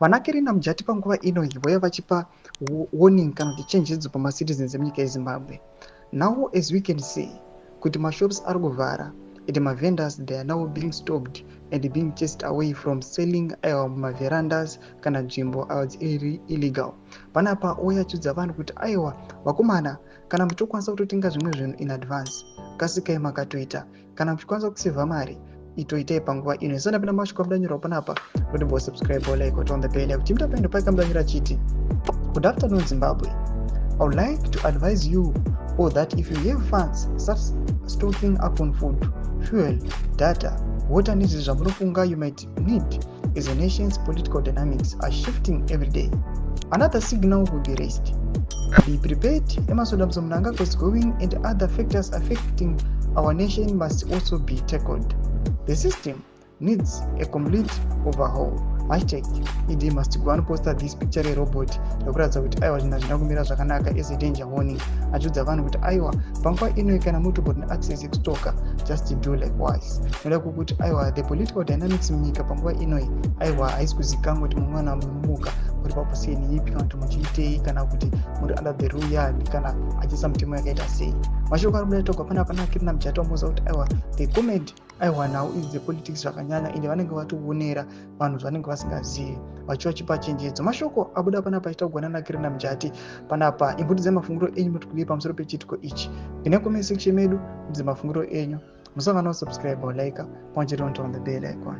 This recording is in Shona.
VanaKerina Mujati panguva ino vauya vachipa warning kana kuti chenjedzo pamacitizens emunyika yeZimbabwe. Now, as we can see kuti mashops ari kuvhara and mavendors, they are now being stopped and being chased away from selling, aiwa, mumaverandas kana nzvimbo, aiwa, dziri illegal. Panapa ouya achiudza vanhu kuti, aiwa vakomana, kana muchikwanisa kutotenga zvimwe zvinhu in advance, kasikai makatoita. Kana muchikwanisa kusevha mari, itoitai panguva ino. Isana pena mashoko amudanyorwa panapa kuti bosubscribe, like, on the bell kuti mutapendo paikamudanyora chiti, "Good afternoon, Zimbabwe. I would like to advise you all that if you have funds, start stocking up on food, fuel, data, water nezvi zvamunofunga you might need, as a nation's political dynamics are shifting every day. Another signal will be raised. Be prepared. Emmerson Dambudzo Mnangagwa is going and other factors affecting our nation must also be tackled. The system needs a complete overhaul. #EDmustgo." Anoposta this picture rerobot rekuratidza kuti, aiwa, zvinhu hazvina kumira zvakanaka, as a danger warning, achiudza vanhu kuti, aiwa, panguva ino kana mutobot neaccess yekustoka, just do likewise. Noda kukuti, aiwa, the political dynamics munyika panguva inoi, aiwa, haisi kuzikanwa kuti mumwana munomuka muri paposition ipi, kana kuti muchiitei, kana kuti muri under the rule yani, kana achiisa mutemo yakaita sei. Mashoko ari kuda togwa panapa naKirina Mujati wamuudza kuti, aiwa, the comment, aiwa, nhau idzi dzepolitics zvakanyanya, ende vanenge vatoonera vanhu zvanenge vasingazivi, vachivachipa chenjedzo. Mashoko abuda panapa achitaugwana naKirina Mujati panapa. Imbutidzai mafungiro enyu, muti kudii pamusoro pechiitiko ichi? Ine comment section medu, mudze mafungiro enyu. Musangana, subscribe, like, pamwe chete on the bell icon.